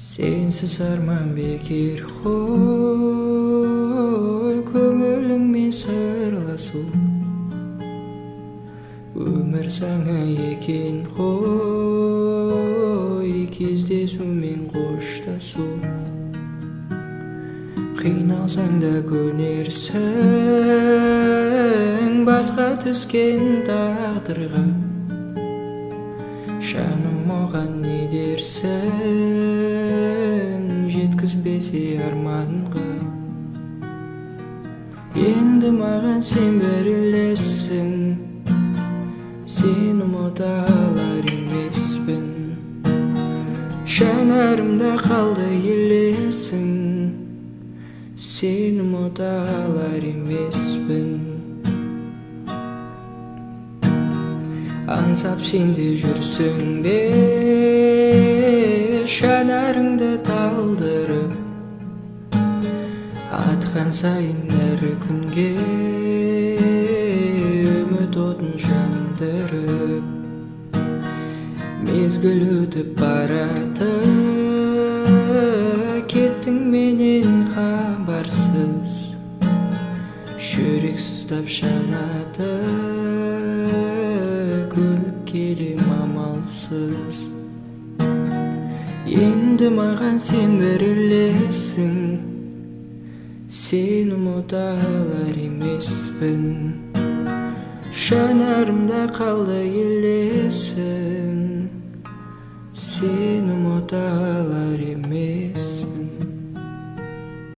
Сенсіз арман бекер қой, көңіліңмен сырласу. Өмір заңы екен қой, кездесумен қоштасу. Қиналсаң да көнерсің, басқа түскен тағдырға. Жаным, оған не дерсің, жеткізбесе арманға. Енді маған сен бір елессің, сені ұмыта алар емеспін. Жанарымда қалды елесің, сені ұмыта алар емеспін. Аңсап сен де жүрсің бе, жанарыңды талдырып, атқан сайын әр күнге үміт отын жандырып. Мезгіл өтіп барады, кеттің менен хабарсыз. Жүрек сыздап жанады, көніп келем амалсыз. Енді маған сен бір елессің, сені ұмыта алар емеспін. Жанарымда қалды елесің, сені ұмыта алар емеспін.